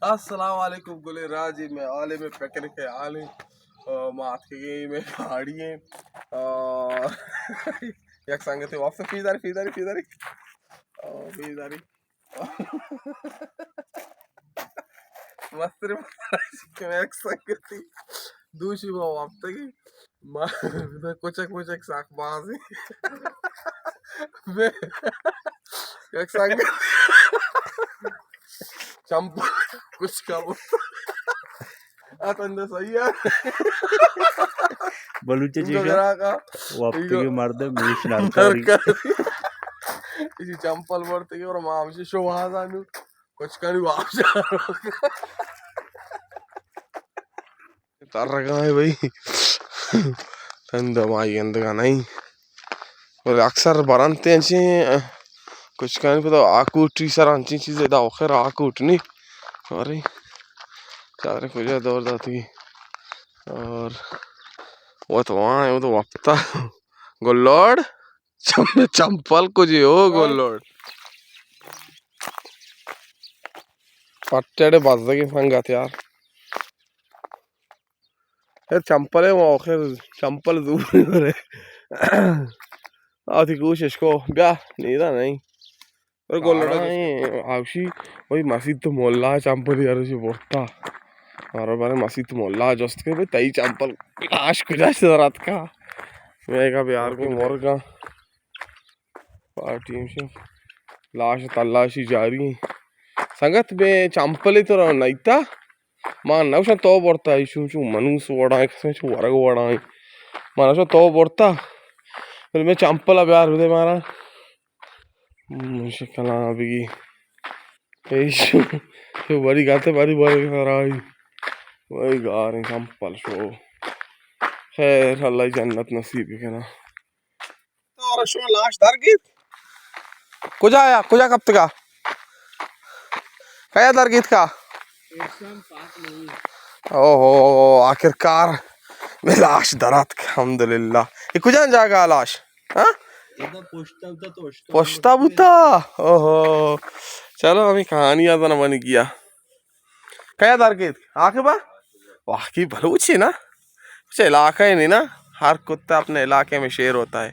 السلام علیکم گلیں راجی، میں عالم پکنک عالم، آ، ما اتکگیں، میں گاڑی ہیں، آ، یک سنگتے وقت فیداری، فیداری، فیداری، آ، فیداری۔ مستر مستر کہ یک سنگتی دوشی ما وپتگی، ما کچک مچک ساک بازی۔ یک سنگتی چمپل کچکا بوتا۔ اتنده صحیح ہے۔ بلوچ چیشا وپتگی مرد میش نرکاری۔ اسی چمپل برتگی اور ما ہمشی شوہازانو کچکانی واپس۔ ترگا ہے بھائی۔ تن دمائی گندگا نہیں۔ بلے اکثر برنتے انچیں کچکانی پدا آکوٹی سر انچیں چیزے دا آخر آکوٹ نہیں۔ ارے چادر کجا دور داتی۔ اور وہ تو وہاں ہے، وہ تو وپتا۔ گلوڑ۔ چم-، چمپل کجی ہو گلوڑ۔ پٹڑے بزگیں سنگت یار۔ اے چمپل ہے، وہ آخر چمپل زور کرے۔ آتی کوشش کو، بیا، نیرا نہیں۔ اور گلوڑا آوشی، وہی مسیت تو مولا چمپل یار اسی بورتا۔ اور بارے مسیت تو مولا جست کے، بھئی، تئی چمپل لاش کجا سے رات کا؟ میں کہا، بیار کو مرگا۔ پارٹی ہمشہ لاش تلاشی جاری ہیں۔ سنگت بے چمپلے تو را نئیتا۔ ما نوشا تو برتا، ایشو چو منوس وڑا ہے، کسے چو ورگ وڑا ہے۔ ما نوشا تو برتا۔ پھر میں چمپل بیار دے مارا۔ مشکل آ بگی۔ ایشو، شو بری گاتے بری بری سرائی۔ وہی گاریں چمپل شو۔ خیر، اللہ جنت نصیب کنا۔ تو شما لاش در گیت؟ کجا آیا؟ کجا کپتگا؟ کیا در گیت کا؟ اوہو، آخر کار میں لاش درات، الحمدللہ۔ یہ کجا جاگا لاش؟ ہاں؟ پشتا بوتا۔ اوہو۔ چلو، ہمیں کہانی آزانا بنی گیا۔ کیا در گیت؟ آخر با؟ واقعی بلوچی نا؟ اچھا، علاقہ ہی نہیں نا، ہر کتا اپنے علاقے میں شیر ہوتا ہے۔